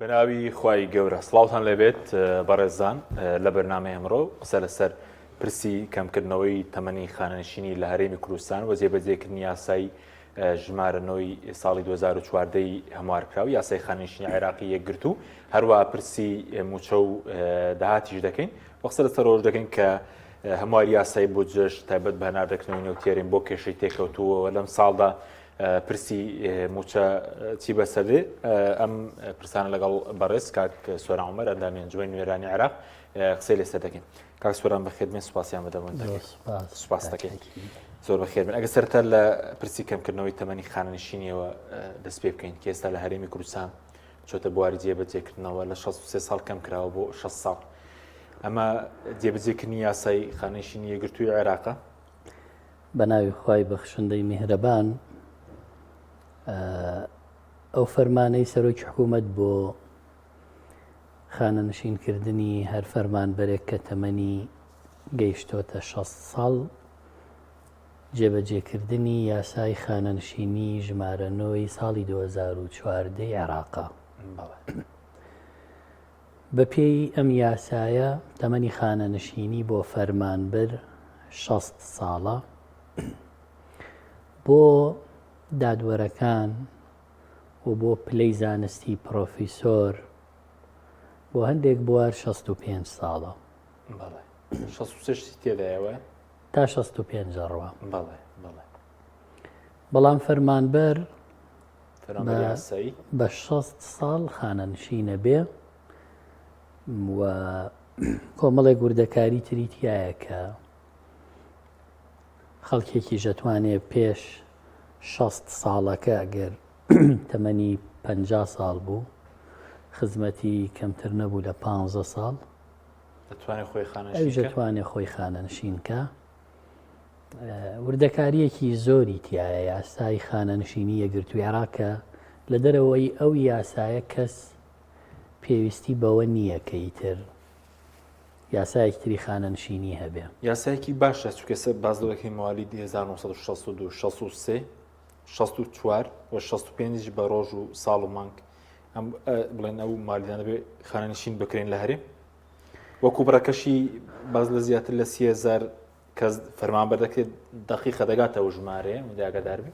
بەناوی خوای گەورە سڵاوتان لێبێت بەڕێزان لە بەرنامەی ئەمڕۆ قسە لەسەر پرسی کەمکردنەوەی تەمەنی خانەنشینی لە هەرێمی کوردستان و جێبەجێکردنی یاسای ژمارە نۆی ساڵی 2014 هەموارکراو یاسای خانەنشینی عێراقی یەکگرتوو هەروە پرسی موچە و داهاتیش دەکەین وەخسە لەسەر ڕۆژ دەکەین کە هەمواری یاسای بودجەش تایبەت بە هەناردەکردنەوەی نەوتی هەرێم بۆ کێشەی تێکەوتووە لەم ساڵدا پرسی موچە چی بەسەر دێ ئەم پرسانە لەگەڵ بەڕێز کاک سۆران عومەر ئەندامی ئەنجومەنی نوێنەرانی عێراق قسەی لەسەر دەکەین کاک سۆران بەخێربێن سوپاسیان بەدەمەوە سوپاس دەکەین زۆر بەخێربن ئەگە سەرتا لە پرسی کەمکردنەوەی تەمەنی خانەنشینیەوە دەست پێ بکەین کە ئێستا لە هەرێمی کوردستان چۆتە بواری جێبەجێکردنەوە لە 63 ساڵ کەم کراوە بۆ 6 ساڵ ئەمە جێبەجێکردنی یاسای خانەنشینی یەکگرتووی عێراقە بە ناوی خوای بەخشندەی میهرەبان ئەو فەرمانەی سەرۆکی حکوومەت بۆ خانەنشینکردنی هەر فەرمانبەرێک کە تەمەنی گەیشتۆتە 6 ساڵ جێبەجێکردنی یاسای خانەنشینی ژمارە نۆی ساڵی 2014 عێراقا. بەپێی ئەم یاسایە تەمەنی خانەنشینی بۆ فەرمانبەر 60 ساڵە، بۆ دادوەرەکان و بۆ پلەی زانستی پرۆفیسۆر بۆ هەندێک بوار 65 ساڵە. بەڵێ 63 شتی تێدایە وایە؟ تا 65 ئەڕوا. بەڵێ بەڵێ. بەڵام فەرمانبەر فەرمانبەری ئاسایی بە 60 ساڵ خانەنشینە بێ و کۆمەڵێک وردەکاری تری تایە کە خەڵکێکی ژەتوانێ پێش 60 ساڵەکە ئەگەر تەمەنی 50 ساڵ بوو خزمەتی کەمتر نەبوو لە 15 ساڵ دەتوانێت خۆی خانەنشین ئەویش دەتوانێت خۆی خانەنشین کە وردەکارییەکی زۆری تایە یاسای خانەنشینی یەکگرتووی عێراق کە لە دەرەوەی ئەو یاسایە کەس پێویستی بەوە نییە کە ئیتر یاسایەکی تری خانەنشینی هەبێ. یاسایەکی باشە چونکە سەر باس لەوە دەکەین موالید 1962، 63، 64 و 65 بە ڕۆژ و ساڵ و مانگ ئەم بڵێن ئەو مالیدانە بێ خانەنشین بکرێن لە هەرێم وەکو بڕەکەشی باز لە زیاتر لە 3000 کەس فەرمانبەر دەکرێت دەقیقە دەگاتەوە ژمارەیە ئاگادار بێ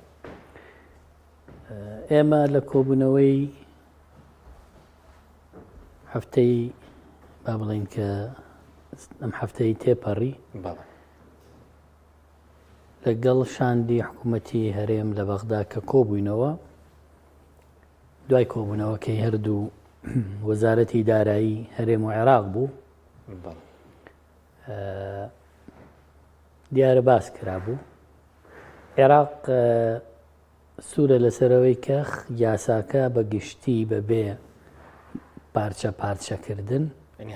ئێمە لە کۆبوونەوەی هەفتەی با بڵین کە ئەم هەفتەی تێپەڕی لەگەڵ شاندی حکوومەتی هەرێم لە بەغدا کە کۆبووینەوە دوای کۆبوونەوەکەی هەردوو وەزارەتی دارایی هەرێم و عێراق بوو دیارە باس کرابوو عێراق سوورە لەسەرەوەی کە یاساکە بە گشتی بەبێ پارچە پارچەکردن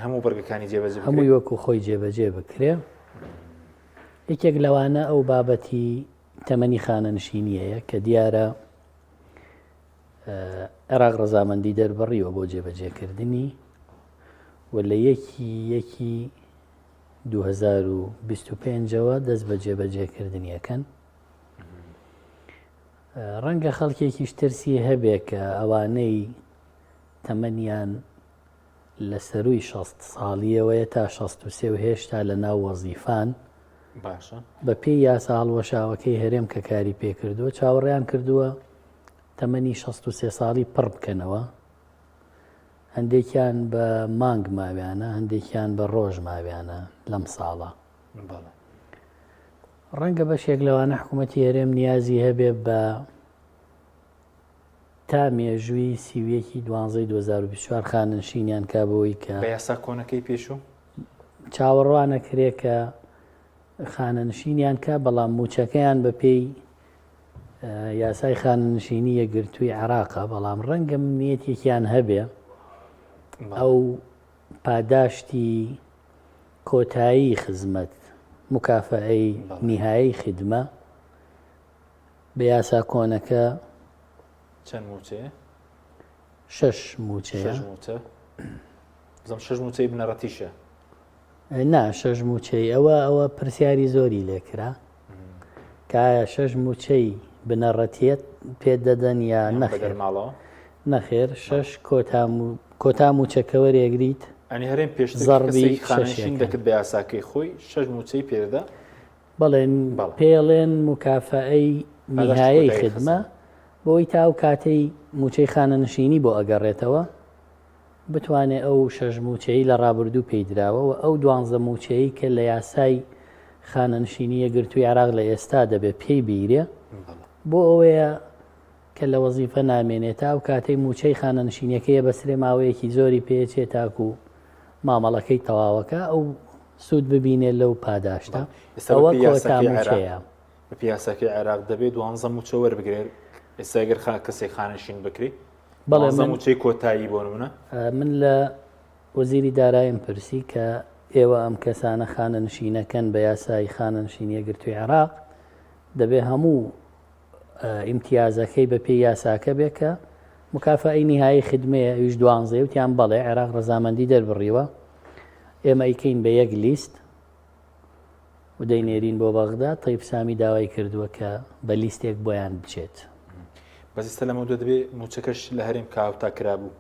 هەموو بەرگەکانی جێبەجێ هەمووی وەکو خۆی جێبەجێ بکرێ یەکێک لەوانە ئەو بابەتی تەمەنی خانەنشینیەیە کە دیارە عێراق ڕەزامەندی دەربڕیوە بۆ جێبەجێکردنی و لە یەکی یەکی 2025ەوە دەست بە جێبەجێکردنی ئەکەن. ڕەنگە خەڵکێکیش ترسی هەبێ کە ئەوانەی تەمەنیان لە سەرووی 60 ساڵیەوەیە تا 63 و هێشتا لە ناو وەزیفان باشە بە پێی یاسا هەڵوەشاوەکەی هەرێم کە کاری پێکردووە چاوەڕێیان کردووە تەمەنی 63 ساڵی پڕ بکەنەوە هەندێکیان بە مانگ ماویانە هەندێکیان بە ڕۆژ ماویانە لەم ساڵە ڕەنگە بەشێک لەوانە حکوومەتی هەرێم نیازی هەبێ بە تا مێژووی سیویەکی دوانزەی 2024 خانەنشینیان کا بۆی کە بە یاسا کۆنەکەی پێشوو چاوەڕوانە کرێ کە خانەنشینیان کا بەڵام موچەکەیان بە پێی یاسای خانەنشینی یەکگرتووی عێراقە بەڵام ڕەنگە نیەتێکیان هەبێ ئەو پاداشتی کۆتایی خزمەت مکافەی نیهایی خدمە بە یاسا کۆنەکە چەند موچەیە؟ شش موچەیە شش موچە بزم شش موچەی بنەڕەتیشە نا شش موچەی ئەوە ئەوە پرسیاری زۆری لێکرا کایە شش موچەی بنەڕەتیت پێ دەدەن یا نەخێر ماڵەوە نەخێر شش کۆتا. کۆتا مووچە کە وەرێگریت ئەنی هەرێم پێشتر زەڕبی کەسێکی خانەنشین شەشێکە. دەکرد بە یاساکەی خۆی شەش مووچەی پێدەدا بەڵێ بەڵێ. پێڵێن موکافەئەی پاداشتی نیهایەی کۆتایی خدمە خزمە. بۆی تا ئەو کاتەی مووچەی خانەنشینی بۆ ئەگەڕێتەوە بتوانێ ئەو شەش مووچەی لە ڕابردوو پێی دراوە و ئەو دوانزە مووچەی کە لە یاسای خانەنشینی یەکگرتووی عێراق لە ئێستا دەبێ پێی بیرێ بەڵێ. بۆ ئەوەیە کە لە وەزیفە نامێنێ تا ئەو کاتەی مووچەی خانەنشینیەکەی ئەبەسرێ ماوەیەکی زۆری پێچێ تاکو مامەڵەکەی تەواوەکە ئەو سوود ببینێ لەو پاداشتە ئێستا ئەوە بەپێی کۆتا یاساکەی عێراق مووچەیە. بەپێی یاساکەی عێراق دەبێ دوانزە مووچە وەربگرێت ئێستا گەر خا کەسێک خانەنشین بکرێ بەڵێ دوانزە من مووچەی کۆتایی بۆ نمونە من لە وەزیری دارایم پرسی کە ئێوە ئەم کەسانە خانەنشینەکەن بە یاسای خانەنشینی یەکگرتووی عێراق دەبێ هەموو ئیمتیازەکەی بە پێی یاساکە بێ کە مکافەئەی نیهایی خدمەیە ئەویش دوانزەیە وتیان بەڵێ عێراق ڕەزامەندی دەربڕیوە ئێمە ئەیکەین بە یەک لیست و دەینێرین بۆ بەغدا تەیف سامی داوای کردووە کە بە لیستێک بۆیان بچێت. بەس ئێستا لەمە دوو دەبێ موچەکەش لە هەرێم کە هاوتا کرابوو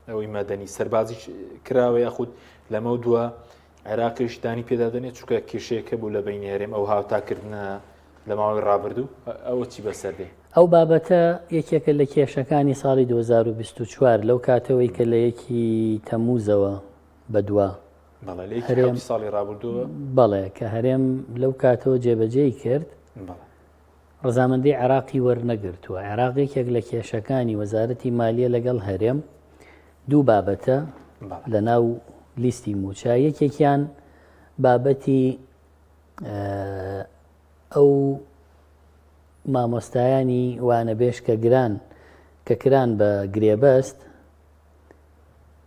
ئەوەی مەدەنی سەربازی کراوە یاخود لەمە دووە عێراقیش دانی پێدا دەنێت چونکە کێشەیەکە بوو لە بینی هەرێم ئەو هاوتاکردنە لە ماوەی ڕابردوو ئەوە چی بەسەر دێ؟ ئەو بابەتە یەکێکە لە کێشەکانی ساڵی 2024 لەو کاتەوەی کە لە یەکی تەموزەوە بەدوا بەڵێ لە یەکی حەوتی ساڵی ڕابردووە بەڵێ کە هەرێم لەو کاتەوە جێبەجێی کرد ڕەزامەندی عێراقی وەرنەگرتووە. عێراق یەکێک لە کێشەکانی وەزارەتی مالیە لەگەڵ هەرێم دوو بابەتە لە ناو لیستی مووچە، یەکێکیان بابەتی ئەو مامۆستایانی وانەبێژ کە گران کە کران بە گرێبەست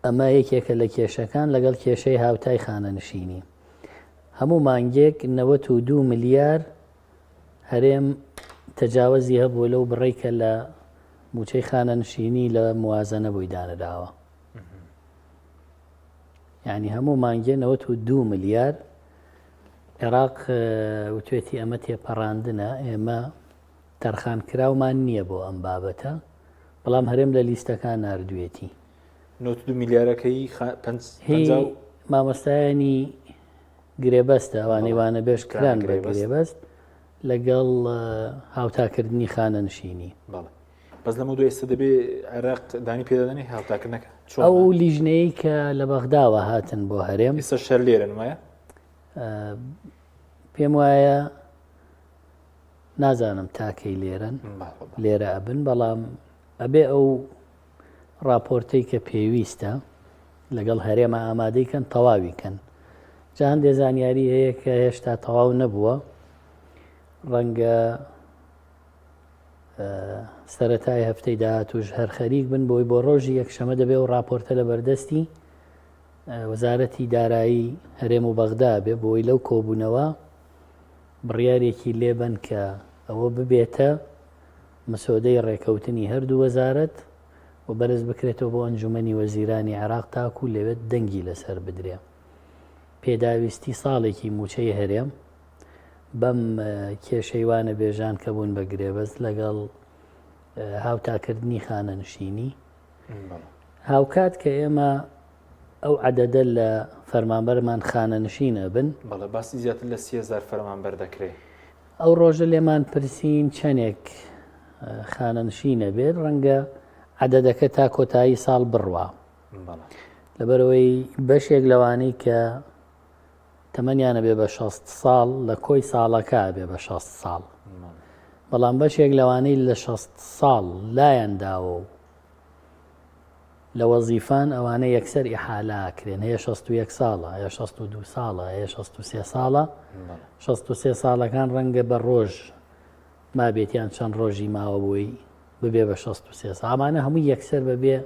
ئەمە یەکێکە لە کێشەکان لەگەڵ کێشەی هاوتای خانەنشینی هەموو مانگێک 92 ملیار هەرێم تەجاوەزی هەبووە لەو بڕەی کە لە مووچەی خانەنشینی لە موازەنە بۆی دانراوە. یعنی هەموو مانگێ 92 ملیار عێراق وتوێتی ئەمە تێپەڕاندنە ئێمە تەرخان کراومان نییە بۆ ئەم بابەتە بەڵام هەرێم لە لیستەکان نردوێتی 92 ملیارەکەی هی مامۆستایانی گرێبەستە ئەوانەی وانەبێژ کران بە گرێبەست لەگەڵ هاوتاکردنی خانەنشینی. بەڵێ بەس لەمە دوای ئێستا دەبێ عێراق دانی پێدادەنێ هاوتاکردنەکە چۆن ئەو لیژنەی کە لە بەغداوە هاتن بۆ هەرێم ئێستا شەر لێرەن وایە؟ پێم وایە نازانم تاکەی لێرەن لێرە ئەبن بەڵام ئەبێ ئەو ڕاپۆرتەی کە پێویستە لەگەڵ هەرێمە ئامادەی کەن تەواوی کەن جا هەندێ زانیاری هەیە کە هێشتا تەواو نەبووە ڕەنگە سەتای هەفتەی داهاتوش هەر خەریک بن بۆی بۆ ڕۆژی یەکشەمە دەبێ و راپۆرتە لە بەردەستی وەزارەتی دارایی هەرێم و بەغدا بێ بۆی لەو کۆبوونەوە بڕیارێکی لێبن کە ئەوە ببێتە مسۆدەی ڕێکەوتنی هەردوو وەزارەت و بەرز بکرێتەوە بۆ ئەنجومەنی وەزیرانی عێراق تاکو لەوێت دەنگی لەسەر بدرێ. پێداویستی ساڵێکی مووچەی هەرێم بەم کێشەی وانەبێژان کە بوون بە گرێبەست لەگەڵ هاوتاکردنی خانەنشینی هاوکات کە ئێمە ئەو عەدەدە لە فەرمانبەرمان خانەنشین ئەبن. بەڵێ باسی زیاتر لە 3000 فەرمانبەر دەکرێ. ئەو ڕۆژە لێمان پرسین چەندێک خانەنشین ئەبێت، ڕەنگە عەدەدەکە تا کۆتایی ساڵ بڕوا. لەبەرئەوەی بەشێک لەوانەی کە تەمەنیان ئەبێ بە 60 ساڵ لە کۆی ساڵەکە ئەبێ بە 60 ساڵ. بەڵام بەشێک لەوانەی لە 60 ساڵ لایان داوە و لە وەزیفان ئەوانە یەکسەر ئیحالە ئەکرێن هەیە 61 ساڵە هەیە 62 ساڵە هەیە 63 ساڵە 63 ساڵەکان ڕەنگە بە ڕۆژ مابێتیان چەند ڕۆژی ماوە بۆی ببێ بە 63 ساڵ ئەمانە هەموو یەکسەر بەبێ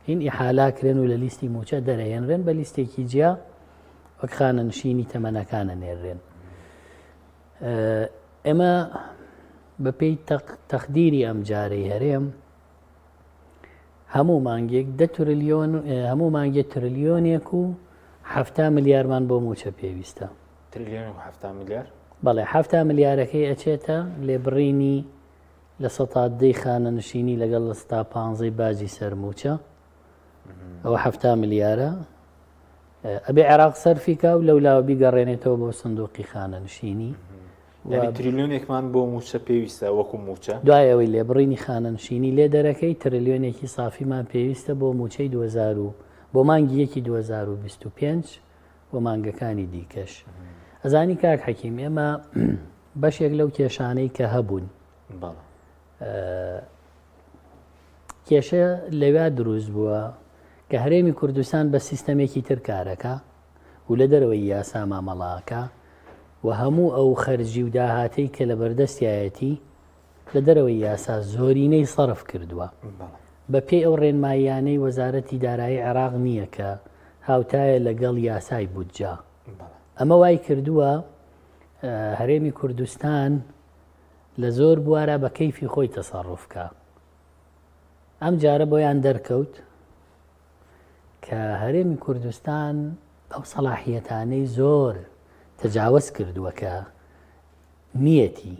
هین ئیحالا کرێن و لە لیستی موچە دەرەهێنرێن بە لیستێکی جیا وەک خانەنشینی تەمەنەکانە نێرێن ئێمە بەپێی تەقدیری ئەم جارەی هەرێم هەموو مانگێک دە ترلیۆن هەموو مانگێ ترلیۆنێک و حەفتا ملیارمان بۆ مووچە پێویستە. ترلیۆن و حەفتا ملیار؟ بەڵێ حەفتا ملیارەکەی ئەچێتە لێبڕینی لە سەتا دەی خانەنشینی لەگەڵ لە سەتا پانزەی باجی سەر مووچە. ئەوە 70 ملیارە ئەبێ عێراق سەرفی کا و لەولاوە بیگەڕێنێتەوە بۆ سندوقی خانەنشینی. یانی تریلیۆنێکمان بۆ مووچە پێویستە وەکو مووچە؟ دوای ئەوەی لێبڕینی خانەنشینی لێ دەرەکەی ترلیۆنێکی سافیمان پێویستە بۆ مووچەی 2000 و بۆ مانگی یەکی 2025 و مانگەکانی دیکەش. ئەزانی کاک حەکیم ئێمە بەشێک لەو کێشانەی کە هەبوون کێشە لەویا دروست بووە کە هەرێمی کوردستان بە سیستەمێکی تر کارەکا و لە دەرەوەی یاسا مامەڵە ئەکا و هەموو ئەو خەرجی و داهاتەی کە لە بەردەستیایەتی لە دەرەوەی یاسا زۆرینەی سەرف کردووە. بە پێی ئەو ڕێنماییانەی وەزارەتی دارایی عێراق نییە کە هاوتایە لەگەڵ یاسای بودجە. ئەمە وای کردووە هەرێمی کوردستان لە زۆر بوارە بە کەیفی خۆی تەسەڕوف کا. ئەم جارە بۆیان دەرکەوت کە هەرێمی کوردستان ئەو سەلاحیەتانەی زۆر تەجاوز کردووە کە نیەتی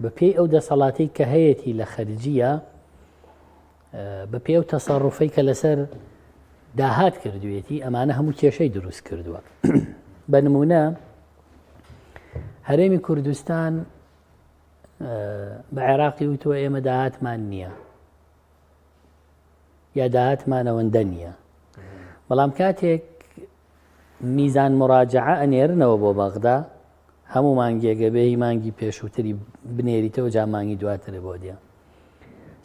بە پێی ئەو دەسەڵاتی کە هەیەی لە خەرجیە بە پێ ئەو تەسەڕوفەی کە لەسەر داهات کردوێتی ئەمانە هەموو کێشەی دروست کردووە بە نمونە هەرێمی کوردستان بە عێراقی وتووە ئێمە داهاتمان نییە یا داهاتمان ئەوەندە نییە بەڵام کاتێک میزان مراجعە ئەنێرنەوە بۆ بەغدا هەموو مانگێگە بێ هی مانگی پێشووتری بنێریتەوە جا مانگی دواترە بۆ دێ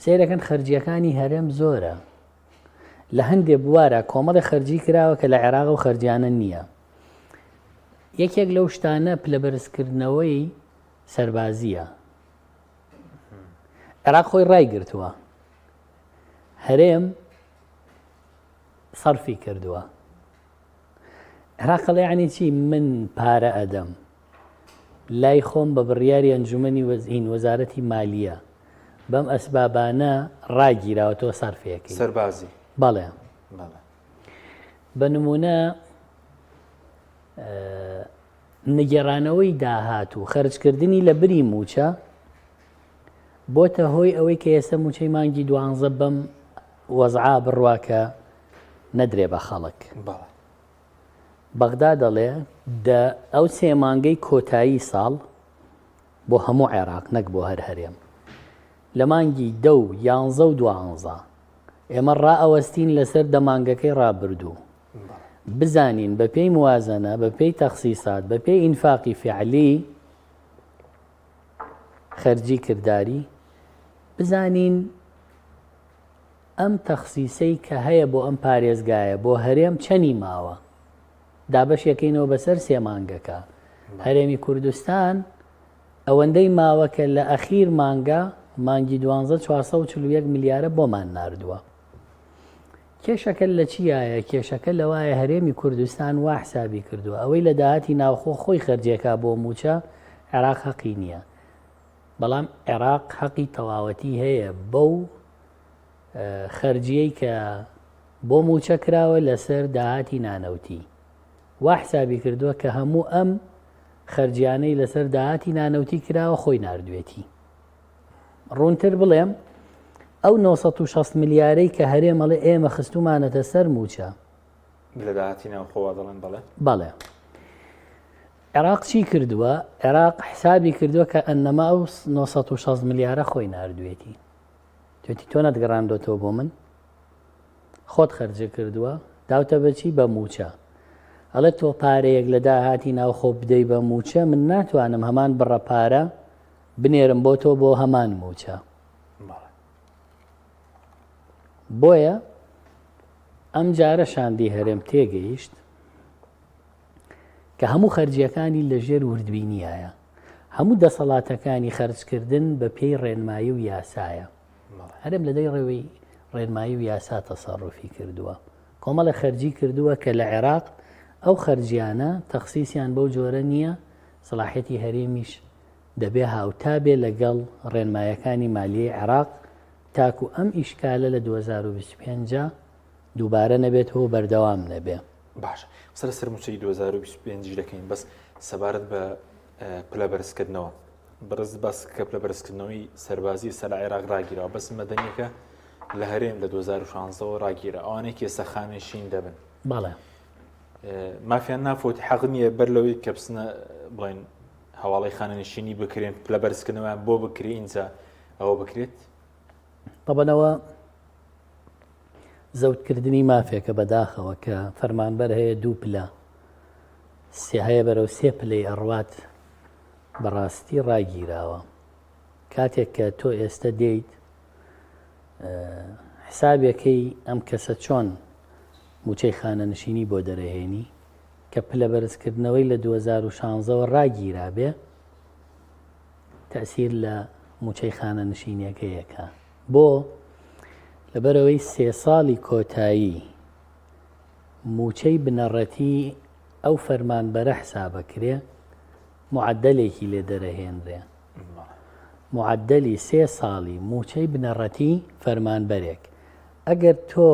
سیرەکەن خەرجیەکانی هەرێم زۆرە لە هەندێ بوارە کۆمەڵی خەرجی کراوە کە لە عێراق و خەرجیانە نییە یەکێک لەو شتانە پلەبەرزکردنەوەی سەربازییە. عێراق خۆی ڕایگرتووە. هەرێم سەرفی کردووە. عێراق ئەڵێ یعنی چی من پارە ئەدەم لای خۆم بە بڕیاری ئەنجومەنی وەزین وەزارەتی مالیە بەم ئەسبابانە ڕاگیراوە تۆ سەرفێکی سەربازی بەڵێ بە نمونە نەگێڕانەوەی داهات و خەرجکردنی لە بری مووچە بۆتە هۆی ئەوەی کە ئێستا مووچەی مانگی دوانزە بەم وەزعا بڕوا کە نەدرێ بە خەڵک. بەغدا دەڵێ دە ئەو سێ مانگەی کۆتایی ساڵ بۆ هەموو عێراق نەک بۆ هەر هەرێم لە مانگی دە و یانزە و دوانزە ئێمە ڕائەوەستین لەسەر دە مانگەکەی ڕابردوو بزانین بە پێی موازەنە، بە پێی تەخسیسات، بە پێی ئینفاقی فیعلی، خەرجی کرداری، بزانین ئەم تەخسیسەی کە هەیە بۆ ئەم پارێزگایە بۆ هەرێم چەنی ماوە دابەشیەکەینەوە بەسەر سێ مانگەکە هەرێمی کوردستان ئەوەندەی ماوە کە لە ئەخیر مانگە مانگی دوانزە 441 ملیارە بۆمان ناردووە. کێشەکە لە چیایە؟ کێشەکە لەوایە هەرێمی کوردستان وا حسابی کردووە ئەوەی لە داهاتی ناوخۆ خۆی خەرجێکا بۆ مووچە عێراق هەقی نییە بەڵام عێراق هەقی تەواوەتی هەیە بەو خەرجیەی کە بۆ مووچە کراوە لەسەر داهاتی نانەوتی وا حسابی کردووە کە هەموو ئەم خەرجیانەی لەسەر داهاتی نانەوتی کراوە خۆی ناردوێتی. ڕوونتر بڵێم ئەو 960 ملیارەی کە هەرێم ئەڵێ ئێمە خستومانەتە سەر مووچە لە داهاتی ناوخۆوە دەڵێن بەڵێ بەڵێ عێراق چی کردووە عێراق حسابی کردووە کە ئەنەما ئەو 960 ملیارە خۆی ناردوێتی توێتی تۆ نەتگەڕاندۆتەوە بۆ من خۆت خەرجە کردووە داوتە بەچی بە مووچە ئەڵێ تۆ پارەیەک لە داهاتی ناوخۆ بدەی بە مووچە من ناتوانم هەمان بڕە پارە بنێرم بۆ تۆ بۆ هەمان مووچە. بۆیە ئەم جارە شاندی هەرێم تێگەیشت کە هەموو خەرجیەکانی لە ژێر وردبینیایە هەموو دەسەڵاتەکانی خەرجکردن بە پێی ڕێنمایی و یاسایە هەرێم لە دەی ڕێوی ڕێنمایی و یاسا تەسەڕفی کردووە کۆمەڵە خەرجی کردووە کە لە عێراق ئەو خەرجیانە تەخسیسیان بەو جۆرە نییە سەڵاحیەتی هەرێمیش دەبێ هاوتا بێ لەگەڵ ڕێنمایەکانی مالیەی عێراق تاکو ئەم ئیشکالە لە 2025 دووبارە نەبێتەوە و بەردەوام نەبێ. باشە قسە لەسەر مووچەی 2025 دەکەین بەس سەبارەت بە پلە بەرزکردنەوە بەڕێز باس کە پلە بەرزکردنەوەی سەربازی سەر لە عێراق ڕاگیراوە بەس مەدەنیەکە. لە هەرێم لە 2016 ەوە ڕاگیرا ئەوانەی کە ئێستا خانەنشین دەبن بەڵێ مافیان نافۆتی حەق نییە بەر لەوەی کە بچنە بڵێن هەواڵی خانەنشینی بکرێن پلە بەرزکردنەوەیان بۆ بکرێ ئینجا ئەوە بکرێت طبعاەوە زەوتکردنی مافێکە بەداخەوە کە فەرمانبەر هەیە دوو پلە سێ هەیە بەرەو سێ پلەی ئەڕوات بەڕاستی ڕاگیراوە کاتێک کە تۆ ئێستە دێیت حسابەکەی ئەم کەسە چۆن موچەی خانەنشینی بۆ دەرەهێنی کە پلە بەرزکردنەوەی لە 2016ەوە ڕاگیرابێ تەسیر لە موچەی خانەنشینیەکەیەکە بۆ لەبەرەوەی سێ ساڵی کۆتایی موچەی بنەڕەتی ئەو فەرمانبەرە حسابەکرێ معەدەلێکی لێ دەرەهێنرێ. معەدەلی سێ ساڵی مووچەی بنەڕەتی فەرمانبەرێک. ئەگەر تۆ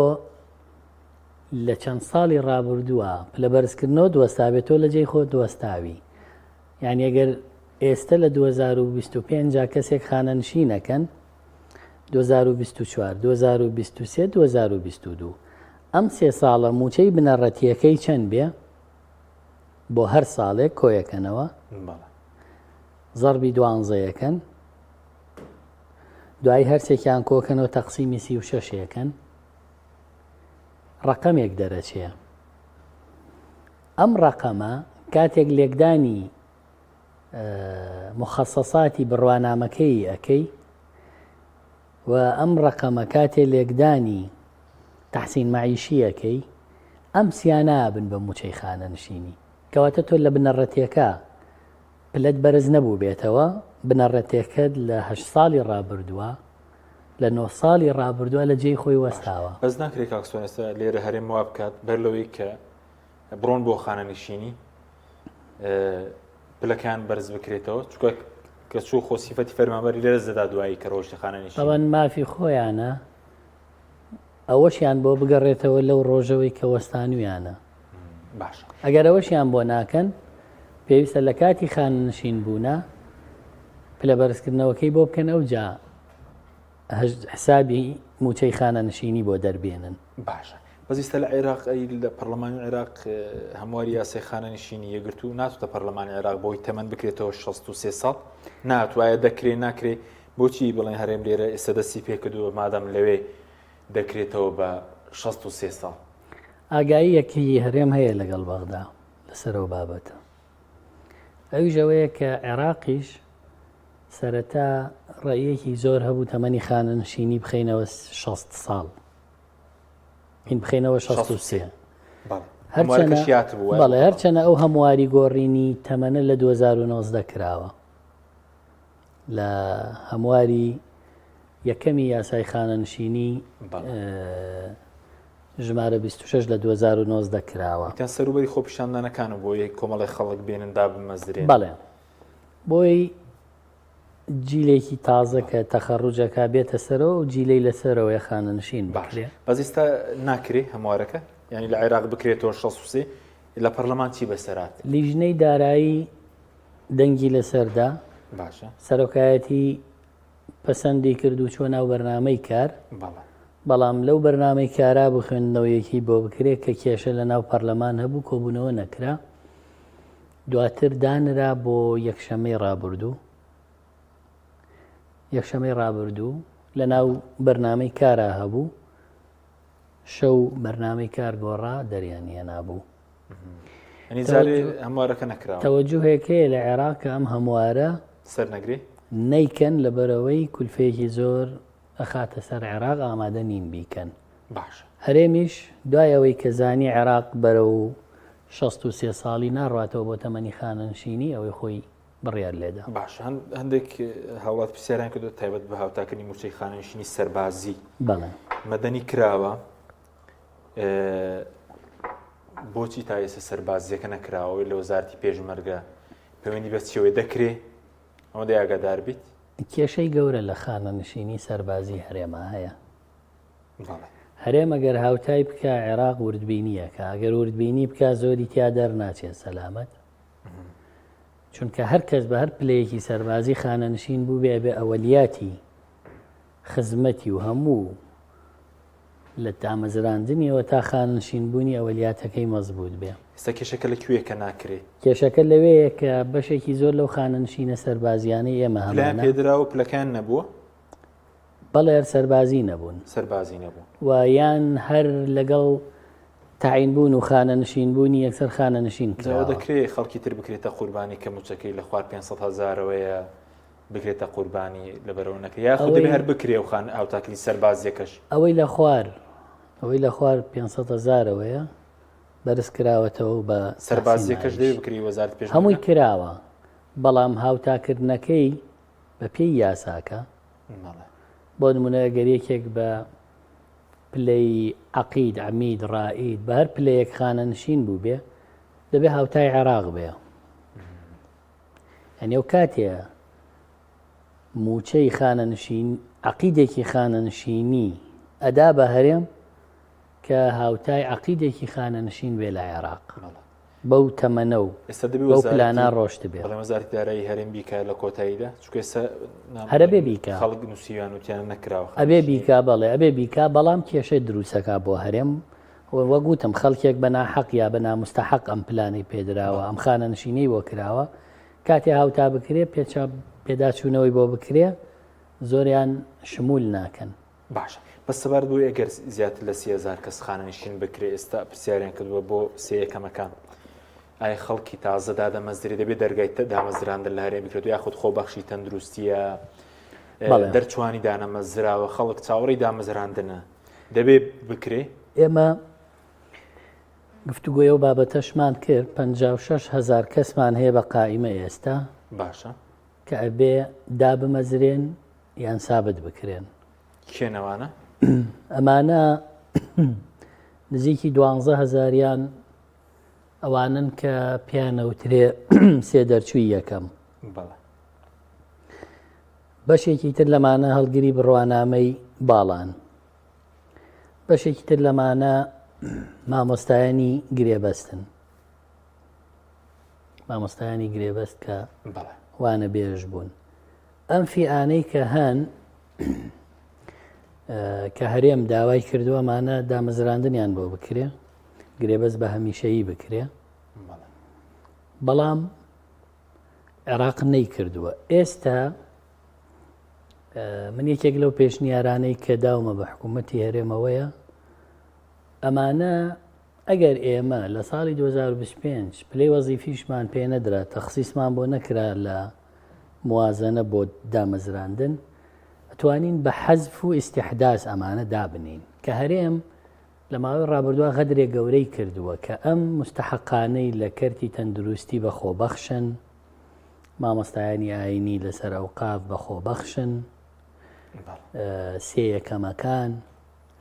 لە چەند ساڵی ڕابردووە پلە بەرزکردنەوەت وەستابێت تۆ لە جێی خۆت وەستاوی. یعنی ئەگەر ئێستە لە 2025 جا کەسێک خانەنشینەکەن 2024 2023 2022 ئەم سێ ساڵە مووچەی بنەڕەتیەکەی چەند بێ؟ بۆ هەر ساڵێک کۆیەکەنەوە زەربی دوانزەیەکەن دوایی هەرسێکیان کۆکەنەوە تەقسیمی 36ەکەن ڕقەمێک دەرەچێ ئەم ڕقەمە کاتێک لێکدانی مخصصاتی بڕوانامەکەی ئەەکەی و ئەم ڕەقەمە کاتێ لێکدانی تەحسین مەعیشییەکەی ئەم سیا نابن بە مووچەی خانەنشینی. کەواتە تۆ لە بنەڕەتێکە پلەت بەرز نەبووبێتەوە، بنەڕەتێکەت لە هەشت ساڵی ڕابردووە، لە نۆ ساڵی ڕابردووە لە جێی خۆی وەستاوە. بەس ناکرێ کاک سۆن ئێستا لێرە هەرێم وا بکات بەر لەوەی کە بڕۆن بۆ خانەنشینی پلەکان بەرز بکرێتەوە چونکە کە چوو خۆ سیفەتی فەرمانبەری لێرە زەدا دوایی کە ڕۆیشتە خانەنشینی. ئەوان مافی خۆیانە ئەوەشیان بۆ بگەڕێتەوە لەو ڕۆژەوەی کە وەستانویانە. باشە. ئەگەر ئەوەشیان بۆ ناکەن پێویستە لە کاتی خانەنشین بوونە پلە بەرزکردنەوەکەی بۆ بکەن ئەوجا حسابی مووچەی خانەنشینی بۆ دەربێنن. باشە بەس ئیستا لە عێراق ئەی لە پەرلەمانی عێراق هەمواری یاسای خانەنشینی یەکگرتوو ناتوتە پەرلەمانی عێراق بۆی تەمەن بکرێتەوە 63 ساڵ ناتوایە دەکرێ ناکرێ بۆچی بڵێن هەرێم لێرە ئێستا دەستی پێکردووە مادەم لەوێ دەکرێتەوە بە 63 ساڵ. ئاگاییەکی هەرێم هەیە لەگەڵ بەغدا لەسەر ئەو بابەتە ئەویش ئەوەیە کە عێراقیش سەرەتا ڕەئیەکی زۆر هەبوو تەمەنی خانەنشینی بخەینەوە 60 ساڵ هین بخەینەوە 63 بەڵێ هەرچەنە ئەو هەمواری گۆڕینی تەمەنە لە 2019 کراوە لە هەمواری یەکەمی یاسای خانەنشینی ژمارە 26 لە 2019 کراوە سەروبەری خۆپیشاندانەکان و بۆ یەک کۆمەڵی خەڵک بێنن دابمەزرێن بەڵێ بۆی جیلێکی تازە کە تەخەڕوجەکە بێتە سەرەوە و جیلەی لەسەرەوەی خانەنشین بکرێ. بەس ئیستا ناکرێ هەموارەکە یعنی لە عێراق بکرێتەوە 63 لە پەرلەمان چی بەسەرات؟ لیژنەی دارایی دەنگی لەسەردا باشە سەرۆکایەتی پەسەندی کرد و چوە ناو بەرنامەی کار بەڵام لەو بەرنامەی کارا بوو خوێندنەوەیەکی بۆ بکرێت کە کێشە لە ناو پەرلەمان هەبوو کۆبوونەوە نەکرا دواتر دانرا بۆ یەکشەمەی ڕابردوو یەکشەمەی ڕابردوو لە ناو بەرنامەی کارا هەبوو شەو بەرنامەی کار گۆڕا دەریان هێنابوو هەموارەکە نەکرا تەوەجوهێک هەیە لە عێراق کە ئەم هەموارە سەر نەگری نیکەن لەبەرەوەی کولفەیەکی زۆر ئەخاتە سەر عێراق ئامادە نین بیکەن. باشە. هەرێمیش دوای ئەوەی کە زانی عێراق بەرەو 63 ساڵی ناڕواتەوە بۆ تەمەنی خانەنشینی ئەوەی خۆی بڕیار لێدا. باشە هەندێک هاوڵات پرسیاریان کردو تایبەت بە هاوتاکردنی مووچەی خانەنشینی سەربازی بەڵێ مەدەنی کراوە بۆچی تا ئێستا سەربازیەکە نەکراوە لە وەزارتی پێشمەرگە پەیوەندی بە چیەوەی دەکرێ ئەوەندەی ئاگادار بیت. کێشەی گەورە لە خانەنشینی سەربازی هەرێما هەیە. هەرێم ئەگەر هاوتای بکا عێراق وردبینیەکە ئەگەر وردبینی بکا زۆری تیا دەرناچێت سەلامەت چونکە هەر کەس بە هەر پلەیەکی سەربازی خانەنشین بوو بێ بێ ئەوەلیاتی خزمەتی و هەموو. لە دامەزراندنیەوە تا خانەنشین بوونی ئەوەلیاتەکەی مەزبووت بێ. ئێستا کێشەکە لە کوێیە کە ناکرێ؟ کێشەکە لەوێیە کە بەشێکی زۆر لەو خانەنشینە سەربازیانەی ئێمە پلەیان هەمانە. پێدراوە و پلەکەیان نەبووە؟ بەڵێ هەر سەربازی نەبوون. سەربازی نەبوون. و یان هەر لەگەڵ تەعین بوون و خانەنشین بوونی یەکسەر خانەنشین جا ئەوە کراوە. دەکرێ خەڵکی تر بکرێتە قوربانی کە مووچەکەی لە خوار 500 هەزارەوەیە بکرێتە قوربانی لەبەرەوە نەکرێ یاخود دەبێ ئەوەی هەر بکرێ و خان هاوتاکردنی سەربازیەکەش؟ ئەوەی لە خوار ئەوەی لە خوار 500 هەزارەوەیە بەرز کراوەتەوە و بە تەحسین سەربازیەکەش ماویش دەبێ بکرێ وەزارەتی پێشمەرگە؟ هەمووی کراوە بەڵام هاوتاکردنەکەی بە پێی یاساکە بەڵێ. بۆ نمونە گەر یەکێک بە پلەی عەقید، عەمید، ڕائید بە هەر پلەیەک خانەنشین بووبێ دەبێ هاوتای عێراق بێ. یانی ئەو کاتێ مووچەی خانەنشین عەقیدێکی خانەنشینی ئەدا بە هەرێم کە هاوتای عەقیدێکی خانەنشین بێ لە عێراق. بەڵێ. بەو تەمەنە و ئێستا دەبێ بەو پلانە وەزارەتی ڕۆشتبێ. بەڵێ وەزارەتی دارایی هەرێم بیکا لە کۆتاییدا چونکە ئێستا هەر ئەبێ بیکا. خەڵک نووسیویان وتیان نەکراوە ئەبێ خانەنشینی. بیکا بەڵێ ئەبێ بیکا بەڵام کێشەی دروستەکا بۆ هەرێم و وەک وتم خەڵکێک بە ناحەق یا بە ناموستەحەق ئەم پلانەی پێدراوە بەڵێ. ئەم خانەنشینەی بۆ کراوە کاتێ هاوتا بکرێ پێچا پێداچوونەوەی بۆ بکرێ زۆریان شمول ناکەن. باشە بەس سەبارەت بۆی ئەگەر زیاتر لە 3000 کەس خانەنشین بکرێ ئێستا پرسیاریان کردووە بۆ سێ یەکەمەکان ئایا خەڵکی تازە دادەمەزرێ دەبێت دەرگای دامەزراندن لە هەرێم بکرێت یاخود خۆبەخشی تەندروستیە دەرچوانی دانەمەزراوە خەڵک چاوەڕی دامەزراندنە دەبێ بکرێ ئێمە گفتوگۆی ئەو بابەتەشمان کرد 56 هزار کەسمان هەیە بە قائیمە ئێستا باشە کە ئەبێ دابمەزرێن یان سابت بکرێن. کێن ئەوانە؟ ئەمانە نزیکی دوانزە هەزاریان ئەوانن کە پێیانەوترێ سێ دەرچووی یەکەم. بەڵێ. بەشێکی تر لەمانە هەڵگری بڕوانامەی باڵان. بەشێکی تر لەمانە مامۆستایانی گرێبەستن. مامۆستایانی گرێبەست کە وانە بێژ بوون. ئەم فیئانەی کە هەن کە هەرێم داوای کردووە مانە دامەزراندنیان بۆ بکرێ گرێبەست بە هەمیشەیی بکرێ بەڵام عێراق نەی کردووە ئێستا من یەکێک لەو پێشنیارانەی کە داومە بە حکوومەتی هەرێمەوەیە ئەمانە ئەگەر ئێمە لە ساڵی 2025 پلەی وەزیفیشمان پێ نەدرا تەخسیسمان بۆ نەکرا لە موازەنە بۆ دامەزراندن ئەتوانین بە حەزف و ئیستیحداس ئەمانە دابنێین کە هەرێم لە ماوەی ڕابردووە غەدرێ گەورەی کردووە کە ئەم مستحقانەی لە کەرتی تەندروستی بە خۆبەخشن مامۆستایانی ئاینی لەسەر ئەوقاف بە خۆبەخشن سێ یەکەمەکان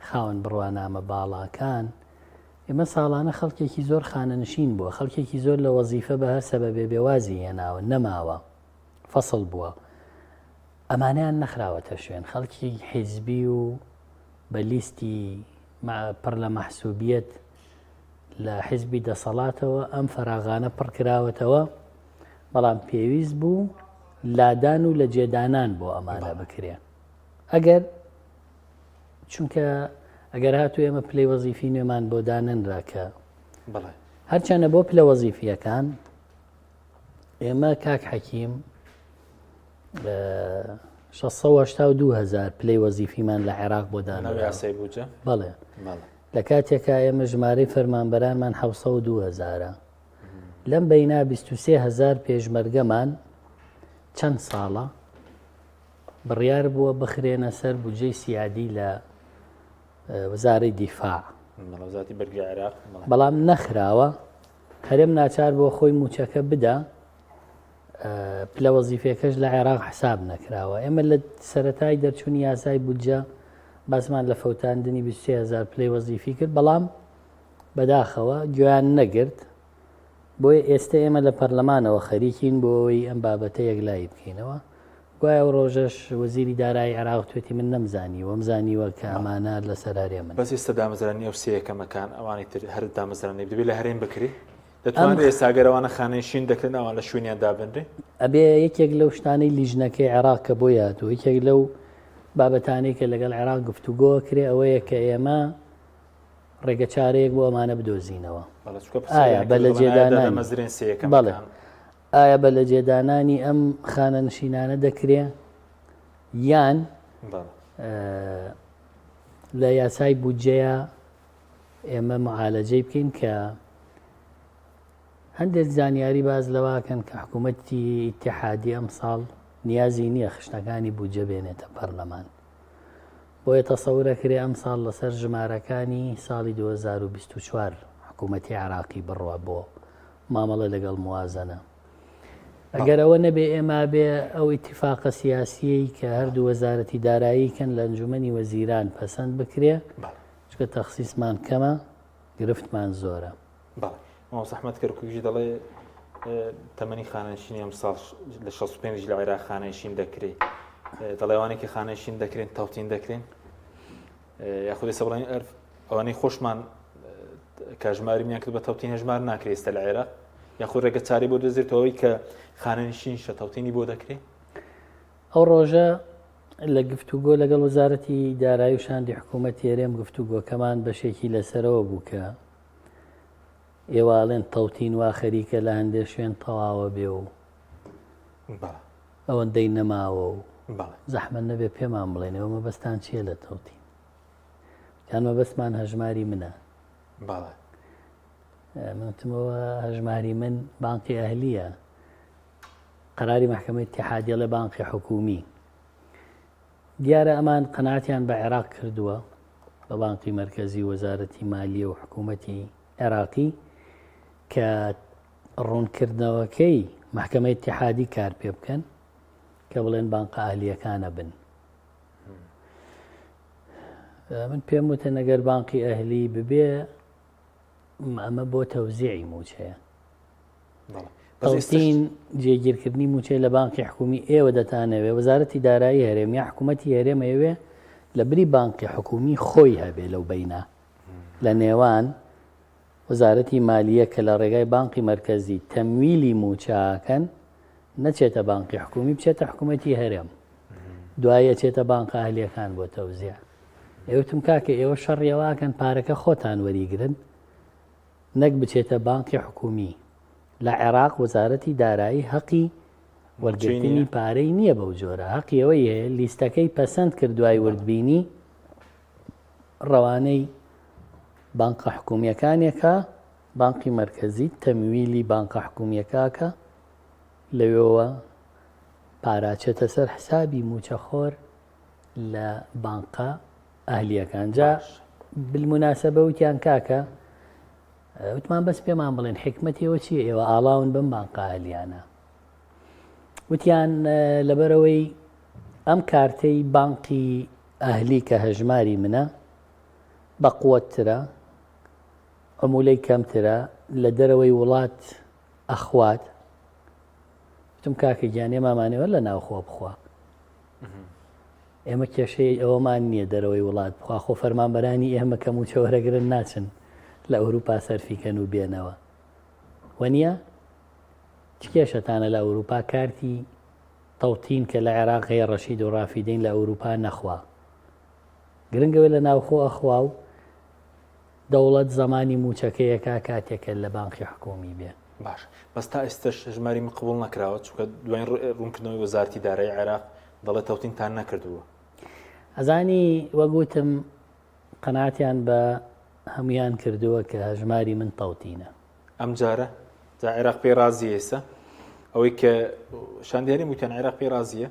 خاوەن بڕوانامە باڵاکان ئێمە ساڵانە خەڵکێکی زۆر خانەنشین بووە، خەڵکێکی زۆر لە وەزیفە بە هەر سەبەبێ بێ وازی هێناوە، نەماوە، فەسڵ بووە. ئەمانەیان نەخراوەتە شوێن، خەڵکی حیزبی و بە لیستی پڕ لە مەحسوبیەت لە حیزبی دەسەڵاتەوە ئەم فەراغانە پڕ کراوەتەوە، بەڵام پێویست بوو لادان و لە جێدانان بۆ ئەمانە بکرێ. ئەگەر چونکە ئەگەر هاتو ئێمە پلەی وەزیفی نوێمان بۆ دانەنرا کە هەرچەنە بۆ پلە وەزیفیەکان ئێمە کاک حەکیم 682 هزار پلەی وەزیفیمان لە عێراق بۆ دانرا بەڵێ لە کاتێکا ئێمە ژمارەی فەرمانبەرانمان 1970 هزارە لەم بەینا 23 هزار پێشمەرگەمان چەند ساڵە بڕیار بووە بخرێنە سەر بودجەی سیادی لە وەزارەی دیفاع. وەزارەتی بەرگری عێراق. بەڵام نەخراوە، هەرێم ناچار بووە خۆی مووچەکە بدا، پلە وەزیفیەکەش لە عێراق حساب نەکراوە. ئێمە لە سەرەتای دەرچوونی یاسای بودجە باسمان لە فەوتاندنی 23 هەزار پلەی وەزیفی کرد، بەڵام بەداخەوە گوێیان نەگرت. بۆیە ئێستە ئێمە لە پەرلەمانەوە خەریکین بۆ ئەوەی ئەم بابەتە یەکلایی بکەینەوە. گوایە ئەو ڕۆژەش وەزیری دارایی عێراق توێتی من نەمزانیوە، وەمزانیوە کە ئەمانە لەسەر هەرێمن. بەس ئێستا دامەزراندنی ئەو سێ یەکەمەکان ئەوانی تر هەر دامەزراندنی دەبێت لە هەرێم بکرێ؟ دەتوانرێ ئێستا گەر ئەوانە خانەنشین دەکرێن ئەوان لە شوێنیان دابنرێ؟ ئەبێ یەکێک لەو شتانەی لیژنەکەی عێراق کە بۆی هاتووە، یەکێک لەو بابەتانەی کە لەگەڵ عێراق گفتوگۆ کرێ ئەوەیە کە ئێمە ڕێگە چارەیەک بۆ ئەمانە بدۆزینەوە. ئایا بە لەجێدانانی بەڵێ ئایا بە لەجێدانانی ئەم خانەنشینانە دەکرێ یان لە یاسای بودجەیە ئێمە معالەجەی بکەین کە هەندێک زانیاری باز لەواکەن کە حکوومەتی ئیتحادی ئەمساڵ نیازی نییە خشتەکانی بودجە بێنێتە پەرلەمان. بۆیە تەسەورەکرێ ئەمساڵ لەسەر ژمارەکانی ساڵی 2024 حکوومەتی عێراقی بڕوا بۆ مامەڵە لەگەڵ موازنە. ئەگەر ئەوە نەبێ ئێمە بێ ئەو ئیتیفاقە سیاسیەی کە هەردوو وەزارەتی دارایی کەن لە ئەنجومەنی وەزیران پەسەند بکرێ چکە تەخسیسمان کەمە گرفتمان زۆرە. بەڵێ مامۆستا ئەحمەد کەرکووکیش دەڵێ تەمەنی خانەنشینی ئەمساڵ لە 65 لە عێراق خانەنشین دەکرێ دەڵێ ئەوانەی کە خانەنشین دەکرێن تەوتین دەکرێن یاخود ئێستا بڵێن ئەوانەی خۆشمان کاژماری میان کرد بە تەوتین هەژمار ناکرێت ئێستا لە عێراق یاخود ڕێگە چارەی بۆ دەزێتەوەی کە خانەنشین شە تەوتینی بۆ دەکرێت ئەو ڕۆژە لە گفتوگۆ لەگەڵ وەزارەتی دارایی و شاندی حکوومەتی هەرێم گفتوگۆکەمان بەشێکی لەسەرەوە بوو کە ئێوە ئەڵێن تەوتین وا خەریکە لە هەندێ شوێن تەواوە بێ و ئەوەندەی نەماوە و زەحمەت نەبێ پێمان بڵێن ئێوە مەبەستان چییە لە تەوتین؟ یان مەبەستمان هەژماری منە؟ من وتمەوە هەژماری من بانقی ئەهلیە قەراری مەحکەمەی ئیتیحادی ئەڵێ بانقی حکوومی دیارە ئەمان قەناعەتیان بە عێراق کردووە بە بانقی مەرکەزی وەزارەتی مالیە و حکوومەتی عێراقی کە ڕوونکردنەوەکەی مەحکەمەی ئیتیحادی کار پێ بکەن کە بڵێن بانقە ئەهلیەکانە بن من پێم وتن ئەگەر بانقی ئەهلی ببێ ئەمە بۆ تەوزیعی مووچەیە. تەوتین جێگیرکردنی مووچەی لە بانقی حکومی ئێوە دەتانەوێ وەزارەتی دارایی هەرێم یا حکوومەتی هەرێم ئەیەوێ لە بری بانقی حکومی خۆی هەبێ لەو بەینا لە نێوان وەزارەتی مالیە کە لە ڕێگای بانقی مەرکەزی تەمویلی مووچەکەن نەچێتە بانقی حکومی بچێتە حکوومەتی هەرێم دوایی ئەچێتە بانقە ئەهلیەکان بۆ تەوزیع ئێوتم کاکە ئێوە شەڕی ئەوە ئەکەن پارەکە خۆتان وەریگرن نەک بچێتە بانقی حکومی لە عێراق وەزارەتی دارایی هەقی وەرگرتنی پارەی نییە بەو جۆرە هەقی ئەوەی هەیە لیستەکەی پەسەند کرد دوای وردبینی ڕەوانەی بانقە حکومیەکانێکە بانقی مەرکەزی تەمویلی بانقە حکومیەکەکە لەوێوە پاراچێتە سەر حسابی موچەخۆر لە بانقە ئەهلیەکان جا بالمناسبە وتیان کاکە وتمان بەس پێمان بڵێن حکمەتی ئەوە چییە ئێوە ئاڵاون بەم بانقە ئەهلیانە وتیان لەبەرەوەی ئەم کارتەی بانقی ئەهلی کە هەژماری منە بەقوەتترە عمولەی کەمترە لە دەرەوەی وڵات ئەخوات وتم کاکە گیان ئێمامانەوە لە ناوخۆ بخوا ئێمە کێشەی ئەوەمان نییە دەرەوەی وڵات بخوا خۆ فەرمانبەرانی ئێمە کە مووچە وەرەگرن ناچن لە ئەوروپا سەرفیکەن و بێنەوە وەنیە چ کێشەتانە لە ئەوروپا کارتی تەوتین کە لە عێراق هەیە ڕەشید و ڕافیدەین لە ئەوروپا نەخوا گرنگەوە لە ناوخۆ ئەخوا و دەوڵەت زەمانی مووچەکەیەکا کاتێکە لە بانقی حکومی بێ. باش بەس تا ئێستش هەژماری من قبوڵ نەکراوە چونکە دوایین ڕوونکردنەوەی وەزارەتی دارایی عێراق دەڵێ تەوتینتان نەکردووە. ئەزانی وەک وتم قەناعەتیان بە هەمویان کردووە کە هەژماری من تەوتینە. ئەم جارە جا عێراق پێی ڕازیە ئێستا ئەوەی کە شاندی هەرێم وتیان عێراق پێی ڕازیە؟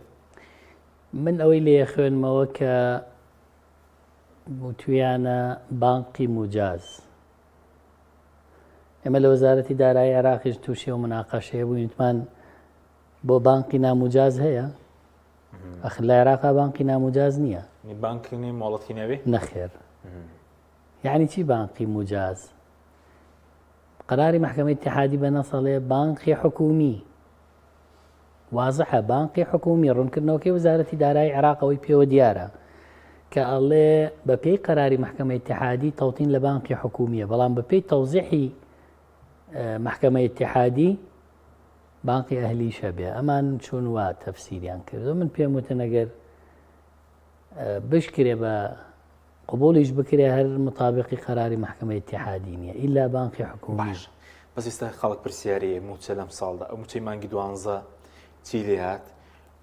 من ئەوەی لێ خوێنمەوە کە وتویانە بانقی موجاز. ئێمە لە وەزارەتی دارایی عێراقیش تووشی ئەو مناقەشەیە بووین وتمان بۆ بانقی ناموجاز هەیە ئەخر لە عێراقا بانقی ناموجاز نییە بانقی نێ مۆڵەتی نەبێ نەخێر یعنی چی بانقی موجاز قراری محکمە اتحادی بە نەسەڵێ بانقی حکومی وازحە بانقی حکومی ڕوونکردنەوەکەی وەزارەتی دارایی عێراق ئەوەی پێوە دیارە کە ئەڵێ بە پێی قەراری مەحکەمە ئیتیحادی تەوتین لە بانقی حکومیە بەڵام بە پێی تەوزیحی مەحکەمە ئیتیحادی بانقی ئەهلیشە بێ ئەمان چون وا تەفسیریان کردو من پێم وتن ئەگەر بشکرێ بە. قبوڵیش بکرێ هەر مطابقی قەراری مەحکەمەی ئیتیحادی نییە ئیلا بانقی حکومی. باش بەس ئێستا خەڵک پرسیاری مووچە لەم ساڵدا ئەو مووچەی مانگی دوانزە چی لێ هات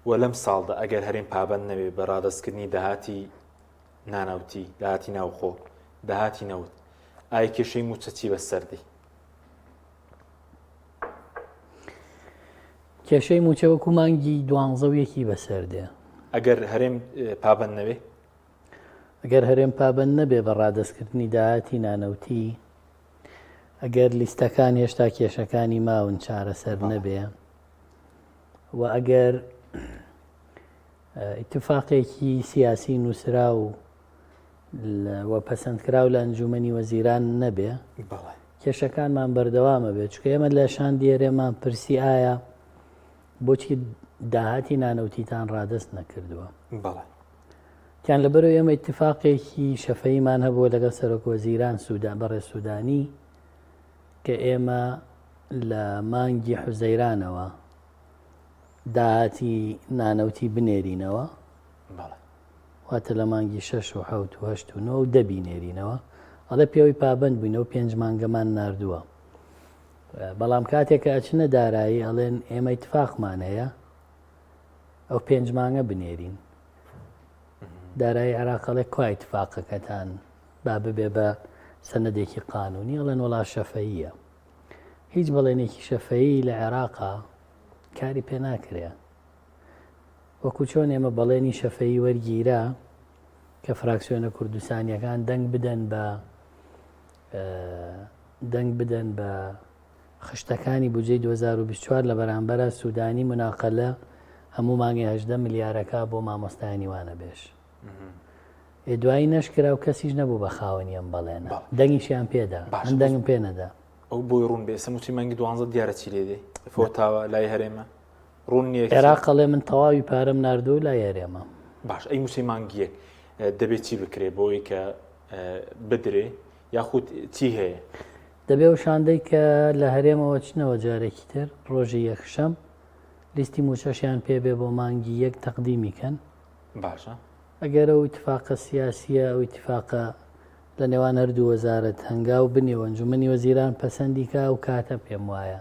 و لەم ساڵدا ئەگەر هەرێم پابەند نەبێ بە ڕادەستکردنی داهاتی نانەوتی داهاتی ناوخۆ داهاتی نەوت ئای کێشەی مووچە چی بەسەر دی؟ کێشەی مووچە وەکو مانگی دوانزە و یەکی بەسەر دێ. ئەگەر هەرێم پابەند نەبێ؟ ئەگەر هەرێم پابەند نەبێ بە ڕادەستکردنی داهاتی نانەوتی، ئەگەر لیستەکان هێشتا کێشەکانی ماون چارەسەر نەبێ و ئەگەر ئیتفاقێکی سیاسی نووسراو و پەسەندکراو لە ئەنجومەنی وەزیران نەبێ کێشەکانمان بەردەوامە بێت چکە ئێمە لە شاندی هەرێمان پرسی ئایا بۆچی داهاتی نانەوتیتان ڕادەست نەکردووە؟ بەڵێ. تیان لەبەرەوە ئێمە ئیتفاقێکی شەفەیمان هەبووە لەگەڵ سەرۆک وەزیران سوودان بەڕێز سوودانی کە ئێمە لە مانگی حوزەیرانەوە داهاتی نانەوتی بنێرینەوە واتە لە مانگی شەش و حەوت و هەشت و نۆ و دە بینێرینەوە ئەڵێ پێوەی پابند بووینەوە پێنج مانگەمان ناردووە بەڵام کاتێک کە ئەچنە دارایی ئەڵێن ئێمە ئیتفاقمان هەیە ئەو پێنج مانگە بنێرین دارایی عێراق ئەڵێ کوا ئیتفاقەکەتان با ببێ بە سەنەدێکی قانونی ئەڵێن وڵا شەفەیە هیچ بەڵێنێکی شەفەیی لە عێراقا کاری پێ ناکرێ وەکو چۆن ئێمە بەڵێنی شەفەیی وەرگیرا کە فراکسیۆنە کوردستانیەکان دەنگ بدەن بە دەنگ بدەن بە خشتەکانی بودجەی 2024 لە بەرامبەرا سودانی مناقەلە هەموو مانگێ 18 ملیارەکە بۆ مامۆستایانی وانەبێژ. ئێ دوایی نەشکرا و کەسیش نەبوو بە خاوەنی ئەم بەڵێنە. دەنگیشیان پێدا. من دەنگم پێ نەدا. ئەو بۆی ڕوون بێ ئێستا مووچەی مانگی دوانزە دیارە چی لێ دێ فۆتاوە لای هەرێمە ڕوون نییە عێراق ئەڵێ من تەواوی پارەم ناردووە لای هەرێمە. باش ئەی مووچەی مانگی یەک دەبێت چی بکرێ بۆی کە بدرێ یاخود چی هەیە؟ دەبێ ئەو شاندەی کە لە هەرێمەوە چنەوە جارێکی تر ڕۆژی یەکشەم لیستی مووچەشیان پێ بێ بۆ مانگی یەک تەقدیمی کەن. باشە. ئەگەر ئەو ئیتفاقە سیاسییە، ئەو ئیتفاقە لە نێوان هەردوو وەزارەت هەنگاو بنێ و ئەنجوومەنی وەزیران پەسەندی کا ئەو کاتە پێم وایە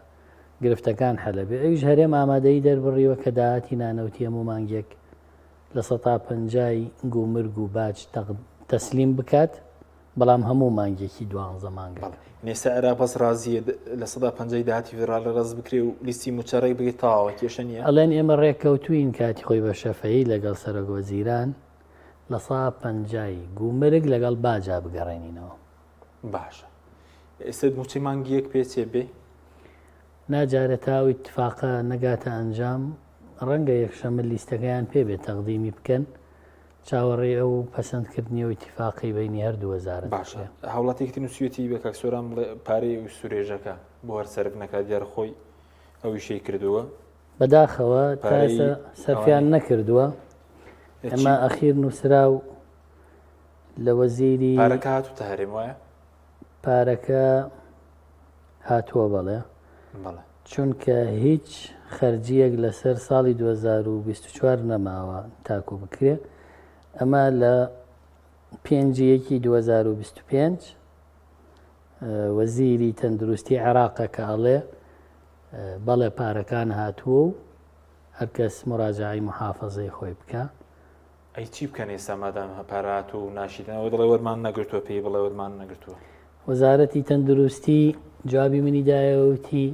گرفتەکان حەل ئەبێ. ئەویش هەرێم ئامادەیی دەربڕیوە کە داهاتی نانەوتی هەموو مانگێک پەنجای گومرگ و باج تەسلیم بکات، بەڵام هەموو مانگێکی دوانزە مانگەکە. بەڵێ. ئێستا عێراق بەس ڕازییە 50% داهاتی فیدراڵی ڕەز بکرێ و لیستی مووچە ڕێک بکرێ تەواوە کێشە نییە؟ ئەڵێن ئێمە ڕێککەوتووین کاتی خۆی بە شەفەیی لەگەڵ سەرۆکوەزیران پەنجای گومرگ لەگەڵ باجا بگەڕێنینەوە. باشە. ئێستا مووچەی مانگی یەک پێ چێ بێ؟ نا جارێ تا ئەو ئیتفاقە نەگاتە ئەنجام ڕەنگە یەکشەممە لیستەکەیان پێ بێت تەقدیمی بکەن چاوەڕێی ئەو پەسەندکردنی ئەو ئیتفاقەی بەینی هەردوو وەزارەت باشە هاوڵاتیەکی تر نووسیویەتی بە کاک سۆران بڵێ پارەی ئەو سورێژەکە بۆ هەر سەرف نەکات دیار خۆی ئەو ئیشەی کردووە بەداخەوە تا ئێستا سەرفیان نەکردووە ئەمە ئەخیر نووسراو لە وەزیری پارەکە هاتووتە هەرێم وایە پارەکە هاتووە بەڵێ چونکە هیچ خەرجیەک لەسەر ساڵی 2024 نەماوە تاکو بکرێ ئەمە لە پێنجی یەکی 2025 وەزیری تەندروستی عێراقە کە ئەڵێ بەڵێ پارەکان هاتووە و هەرکەس مراجعی محافظەی خۆی بکە ئەی چی بکەن ئێستا مادام پارە هاتووە و ناشیدن ئەوە دەڵێ وەرمان نەگرتووە پێی بڵێ وەرمان نەگرتووە. وەزارەتی تەندروستی جوابی منی دایەوە وتی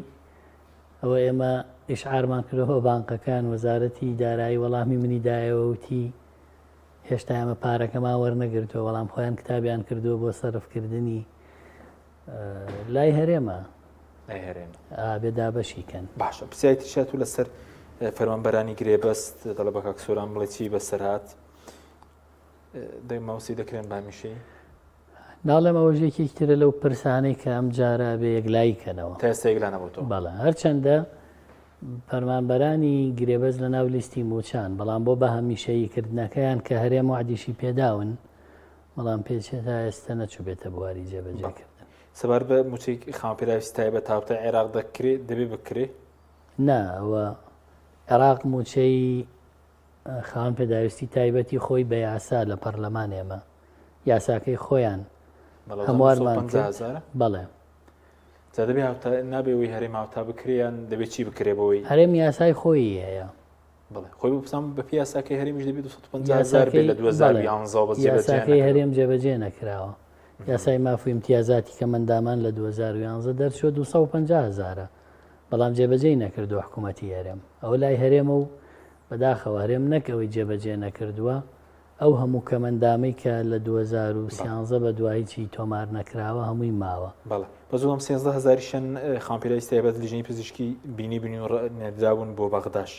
ئەوە ئێمە ئیشعارمان کردووە بە بانقەکان وەزارەتی دارایی وەڵامی منی دایەوە وتی هێشتا ئێمە پارەکەمان وەرنەگرتووە بەڵام خۆیان کتابیان کردووە بۆ سەرفکردنی لای هەرێمە لای هەرێمە ئابێ دابەشی کەن. باشە پرسیاری تریش هاتوو لەسەر فەرمانبەرانی گرێبەست دەڵێ بە کاک سۆران بڵێ چی بەسەر هات ماوسی دەکرێن بە هەمیشەیی ناڵێم ئەوەش یەکێکی ترە لەو پرسانەی کە ئەم جارە بێ یەکلایی کەنەوە تا ئێستا یەکلا نەبووتەوە بەڵێ هەرچەندە فەرمانبەرانی گرێبەست لە ناو لیستی موچان بەڵام بۆ بە هەمیشەیی کردنەکەیان کە هەرێم وعدیشی پێداون بەڵام پێچێ تا ئێستا نەچووبێتە بواری جێبەجێکردن. سەبارەت بە مووچەی خاوەن پێداویستی تایبەت هاوتای عێراق دەکرێ دەبێ بکرێ؟ نا ئەوە عێراق مووچەی خاوەن پێداویستی تایبەتی خۆی بە یاسا لە پەرلەمان ئێمە یاساکەی خۆیان هەموارمان کرد. بەڵێ. جا دەبێ هاوتا نابێ ئەوەی هەرێم هاوتا بکرێ یان دەبێ چی بکرێ بۆی؟ هەرێم یاسای خۆی هەیە. بەڵێ خۆی بپسام بە پێی یاساکەی هەرێمیش دەبێ 250 هەزار بێ لە 2011 بە جێبەجێ یاساکەی هەرێم جێبەجێ نەکراوە. یاسای ماف و ئیمتیازاتی کەمەندامان لە 2011 دەرچووە 250 هەزارە بەڵام جێبەجێی نەکردووە حکوومەتی هەرێم. ئەوە لای هەرێمە و بەداخەوە هەرێم نەک ئەوەی جێبەجێ نەکردووە ئەو هەموو کەمەندامەی کە لە 2013 بە دوا هیچی تۆمار نەکراوە هەمووی ماوە. بەڵێ بەس وەڵام 13 هەزاریشیان خاوەن پێداویستی تایبەت لیژنەی پزیشکی بینی بن و نێردرابوون بۆ بەغداش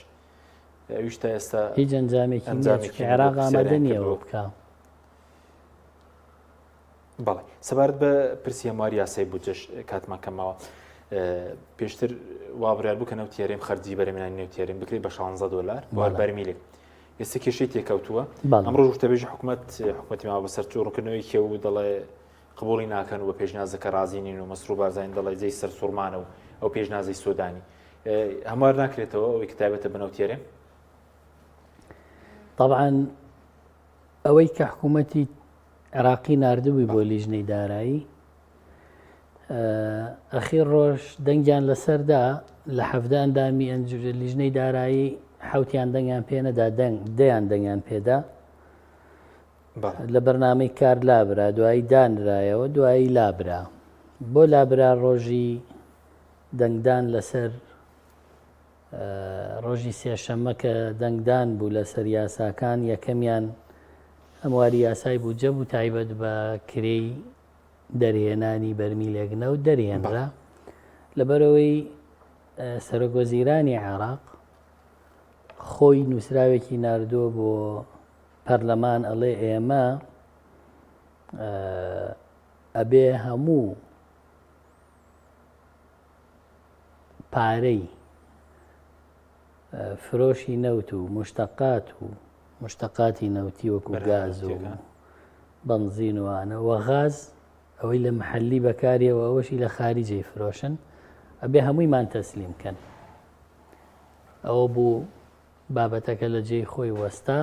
ئەویش تا ئێستا هیچ ئەنجامێکی نییە چونکە عێراق ئامادە نییە ئەوە بکا. بەڵێ سەبارەت بە پرسی هەمواری یاسای بودجەش کاتمان کەم ماوە پێشتر وا بڕیار بوو کە نەوتی هەرێم خەرجی بەرهەمهێنانی نەوتی هەرێم بکرێت بە 16 دۆلار بۆ هەر بەرمیلێک ئێستا کێشەی تێکەوتووە ئەمڕۆ وتەبێژی حکوومەت حکوومەتی ماوە بەسەر چوو ڕوونکردنەوەی کێ و دەڵێ قبوڵی ناکەن و بە پێشنازەکە ڕازی نین و مەسرور بارزانی دەڵێ جێی سەرسوڕمانە و ئەو پێشنازەی سۆدانی هەموار ناکرێتەوە ئەوەی کە تایبەتە بە نەوتی هەرێم طبعا ئەوەی کە حکوومەتی عێراقی ناردبووی بۆ لیژنەی دارایی ئەخیر ڕۆژ دەنگیان لەسەردا لە حەفدە ئەندامی لیژنەی دارایی حوتیان دەنگیان پێ نەدا دەنگ دەیان دەنگیان پێدا لە بەرنامەی کار لابرا دوایی دانرایەوە دوایی لابرا بۆ لابرا ڕۆژی دەنگدان لەسەر ڕۆژی سێشەممە کە دەنگدان بوو لەسەر یاساکان، یەکەمیان هەمواری یاسای بودجە بوو تایبەت بە کرێی دەرهێنانی بەرمیلێک نەوت دەرهێنرا. لەبەرئەوەی سەرۆک وەزیرانی عێراق خۆی نووسراوێکی ناردووە بۆ پەرلەمان ئەڵێ ئێمە ئەبێ هەموو پارەی فرۆشی نەوت و مشتەقات و مشتەقاتی نەوتی وەکو گاز و بەنزین و ئانە و غاز ئەوەی لە محلی بەکاریەوە ئەوەشی لە خاریجەی فرۆشن ئەبێ هەموویمان تەسلیم کەن ئەوە بوو بابەتەکە لە جێی خۆی وەستا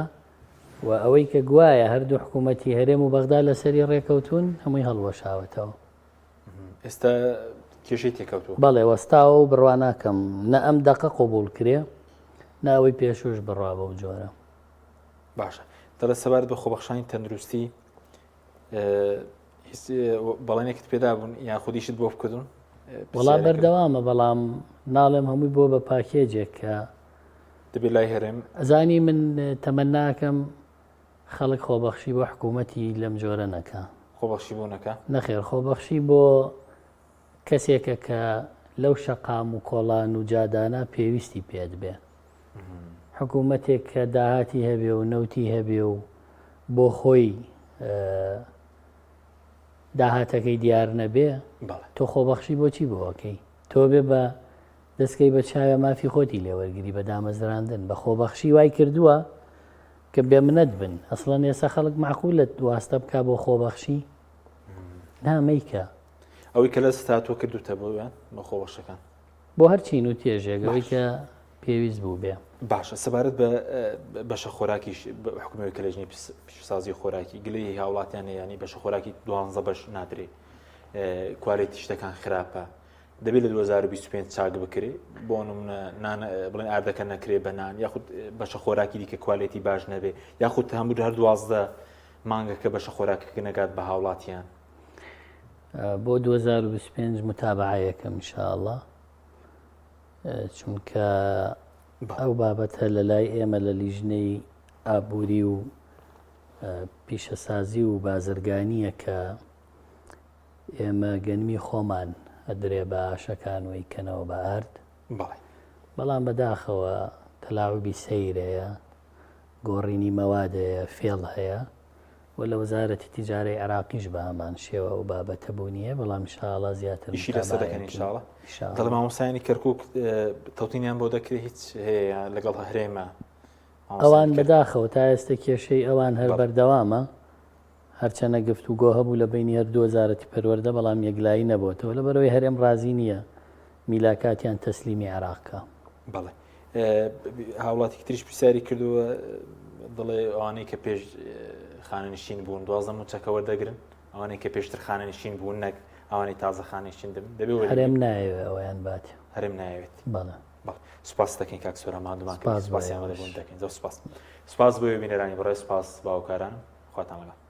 و ئەوەی کە گوایە هەردوو حکوومەتی هەرێم و بەغدا لەسەری ڕێکەوتون هەمووی هەڵوەشاوەتەوە ئێستا کێشەی تێکەوتووە. بەڵێ وەستاوە و بڕوا ناکەم نە ئەم دەقە قبوڵ کرێ نە ئەوەی پێشووش بڕوا بەو جۆرە. باشە دەڵێ سەبارەت بە خۆبەخشانی تەندروستی بەڵێنێکت پێدابوون یان خودیشت بۆ بکردون؟ وەڵا بەردەوامە بەڵام ناڵێم هەمووی بۆ بە پاکێجێک کە دەبێت لای هەرێم ئەزانی من تەمەناکەم خەڵک خۆبەخشی بۆ حکوومەتی لەم جۆرە نەکا. خۆبەخشی بۆ نەکا؟ نەخێر، خۆبەخشی بۆ کەسێکە کە لەو شەقام و کۆڵان و جادانە پێویستی پێت بێ. حکوومەتێک کە داهاتی هەبێ و نەوتی هەبێ و بۆ خۆی داهاتەکەی دیار نەبێ، تۆ خۆبەخشی بۆچی بۆ ئەکەی؟ تۆ بێ بە دەستکەی بە چاوێ مافی خۆتی لێ وەرگری بە دامەزراندن بە خۆبەخشی وای کردووە کە بێ منەت بن ئەسڵەن ئێستا خەڵک معقولە واستە بکا بۆ خۆبەخشی نا مەیکە. ئەوەی کە لە ستاتۆ کردوتە بۆیان بە خۆبەخشەکان. بۆ هەر چین و تێژێک ئەوەی کە پێویست بوو بێ. باشە سەبارەت بە بەشە خۆراکیش حکومەوەی کە لەژنەی پیشەسازی خۆراکی گلەیی هاوڵاتیان هەیە یانی بەشە خۆراکی دوانزە بەش نادرێ کوالێتی شتەکان خراپە دەبێت لە 2025 چاک بکرێ بۆ نمونە نان بڵێن ئاردەکە نەکرێ بە نان یاخود بەشە خۆراکی دیکە کوالێتی باش نەبێ یاخود هەموو هەر دوازدە مانگەکە بەشە خۆراکەکە نەگات بە هاوڵاتیان. بۆ 2025 متابعەیەکەم ان شاء اللە چونکە ئەو بابەتە لە لای ئێمە لە لیژنەی ئابووری و پیشەسازی و بازرگانیە کە ئێمە گەنمی خۆمان ئەدرێ بە ئاشەکان و ئەیکەنەوە بە ئارد. بەڵێ. بەڵام بەداخەوە تەلاعوبی سەیر هەیە، گۆڕینی مەواد هەیە، فێڵ هەیە و لە وەزارەتی تیجارەی عێراقیش بە هەمان شێوە ئەو بابەتە بوونی هەیە، بەڵام ئینشاڵا زیاتر ئیشی لەسەر دەکەن ئینشاڵا. دەڵێ مامۆستایانی کەرکوک تەوتینیان بۆ دەکرێ هیچ هەیە لەگەڵ هەرێمە؟ ئەوان بەداخەوە تا ئێستا کێشەی ئەوان هەر بەردەوامە. هەرچەنە گفتوگۆ هەبوو لە بەینی هەردوو وەزارەتی پەروەردە بەڵام یەکلایی نەبۆتەوە لەبەرئەوەی هەرێم ڕازی نییە میلاکاتیان تەسلیمی عێراق کا. بەڵێ هاوڵاتیکی تریش پرسیاری کردووە دەڵێ ئەوانەی کە پێش خانەنشین بوون 12 موچەکە وەردەگرن ئەوانەی کە پێشتر خانەنشین بوون نەک ئەوانەی تازە خانەنشین دەبن دەبێ وەری هەرێم نایەوێت ئەویان بات هەرێم نایەوێت بەڵێ بەڵێ سوپاس دەکەین کاک سۆران ماندوومان سوپاس کردی بۆ سوپاسیان ئێوەش. بوون دەکەین زۆر سوپاس سوپاس بۆ بینەرانی بەڕێز سوپاس باوکاران خواتان لەگەڵ.